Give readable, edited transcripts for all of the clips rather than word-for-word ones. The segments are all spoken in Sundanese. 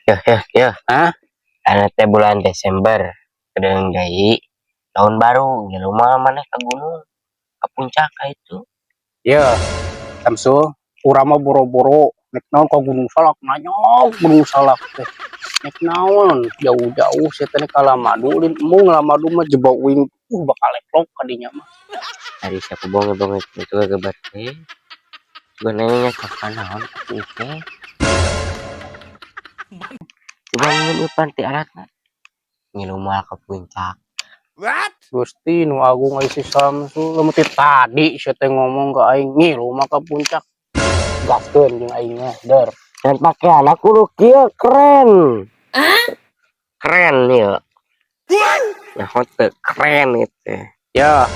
Ya, ya, ya. Hah? Karena teh bulan Desember, kedeung deui tahun baru, ngilu mah maneh ka gunung, ka puncak ka itu. Ya, Samsul, urang mah boro-boro nek naon ka Gunung Salak, nanya Gunung Salak teh. Nek naon jauh-jauh sia teh ka Lamadu, lin embung Lamadu mah jebak uing bakal leplok ka dinya mah. Ari siapa bonge-bonge itu gebat teh. Coba nanya ka naon atuh teh. Coba nginjem ieu panti alatna. Ngilu mah ka puncak. Gusti nu agung ai si Samsul, lamun ti tadi sia teh ngomong ka aing ngilu mah ka puncak. Gaskeun jeung aing mah, der. Dan pakaian aku kudu kieu keren. Keren ya. Nah, teu keren itu. Ya,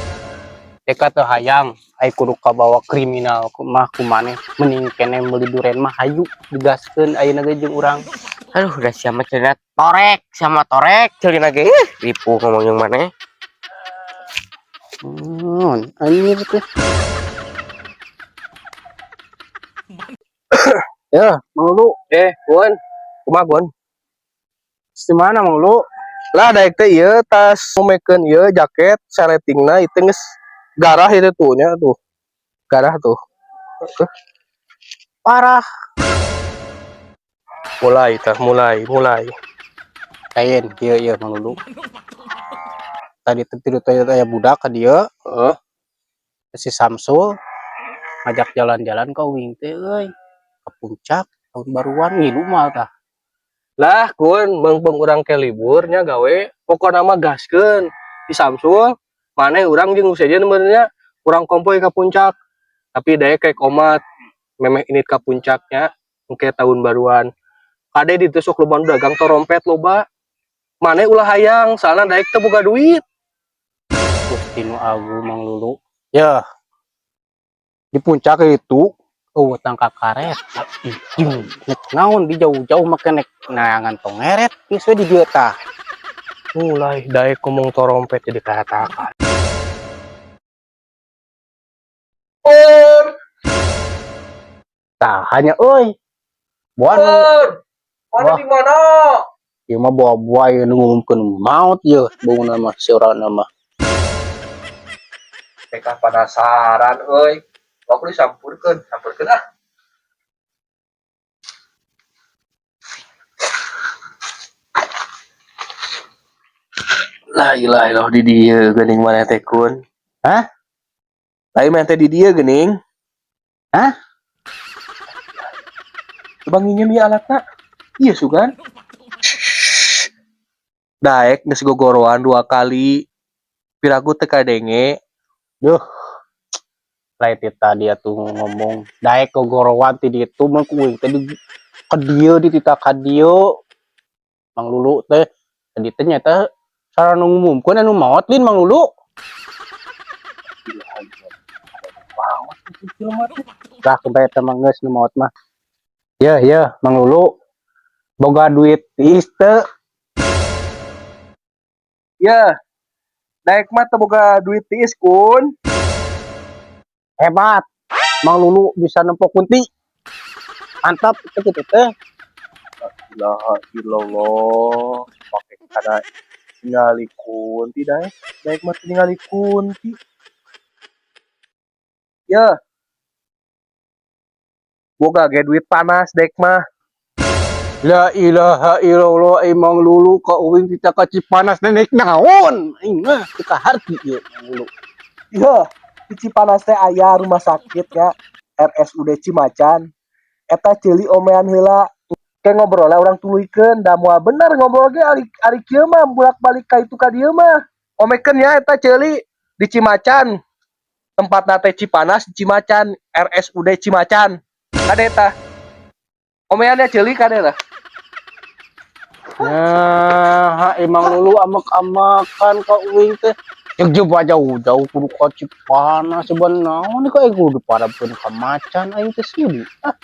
Eka teu hayang ai kudu kabawa kriminal mah ku maneh, mending keneh meuli duren mah hayu digaskeun ayeuna ge jeung urang. Aduh, udah siapa cenah torek sama torek ceulina ge. Ih, ripuh ngomong yang mana? Anjir teh. Ya, Mang Lulu, Gun, kumaha Gun? di mana Mang Lulu? Lah daek teh ieu tas ngomekeun ieu jaket seletingna itu geus garah itu tuh nya tuh. Garah tuh. Parah. Mulai tah, mulai, mulai. Kayen, ieu ieu Mang Lulu. Tadi teh tilu teh aya budak ka dieu, Heeh. si Samsul ngajak jalan-jalan ka uing teh euy. Ka puncak tahun baruan ngilu mah tah. Lah Gun, meungpeung urang ke libur nya gawe, pokona mah gaskeun. Di Samsul, maneh urang jeung sejen benernya urang kompoy ka puncak. Tapi daek kayak komat memeh init ka puncaknya engke tahun baruan. Kade di teu sok loba nu dagang torompet loba. Maneh ulah hayang, soalna daek teu boga duit. Gusti nu agung Mang Lulu. Ya. Di puncak itu eueuh tangka karet. Ih, nek naon di jauh-jauh make nek neangan tongeret geus we di dieu tah. Mulai daek ngomong torompet jadi katakan. Pur, Tah hanya euy. Buan pur, mana Wah. di mana? Ieu mah buah-buah ieu nu ngumumkeun maot ieu bangunan mah si urang mah. Mereka penasaran, euy. Aku disampurkeun, sampurkeun ah. La ilaha illallah di dieu geuning maneh teh Kun. Hah? Lain maneh teh di dieu geuning. Hah? Coba nginjem ieu alatna. Iya sugan. Daek geus gogoroan 2 kali. Piraku teu kadenge. Duh. Lain ti tadi atuh ngomong daek gogorowan ti ditu mah ku uing teh di ka dieu dititah ka dieu. Mang Lulu teh tadi teh nyata sarana ngumumkeun anu maot lin Mang Lulu. Lah kumaha eta mah geus nu maot mah. Yeuh yeuh Mang Lulu boga duit tiis teu? Ya. Daek mah teu boga duit tiis Kun. Hebat. Mang Lulu bisa nempo kunti. Mantap itu gitu teh. La ilaha illallah. Pake kana ningali kunti daek. Daek mah ningali kunti. Ya. Boga ge duit panas daek mah. La ilaha illallah Mang Lulu ka uing kita ka Cipanas nenek naon? Aing mah teu kaharti ieu Mang Lulu. Iya, di Cipanas teh aya rumah sakit ya, RSUD Cimacan. Eta ceuli omean heula. Ke ngobrolna urang tuluykeun, da moal bener ngobrol ge ari kieu mah bolak-balik ka itu ka dieu mah. Omekeun ya eta ceuli di Cimacan. Tempatna teh Cipanas di Cimacan, RSUD Cimacan. Kade eta. Omean ya ceuli kade tah. Nah, Mang Lulu amek-amekan ka uing teh. Jeg-jeg jauh-jauh kudu ka Cipanas sebenarnya naon ka kudu diparabkeun ka macan aing teh sieun. Ah.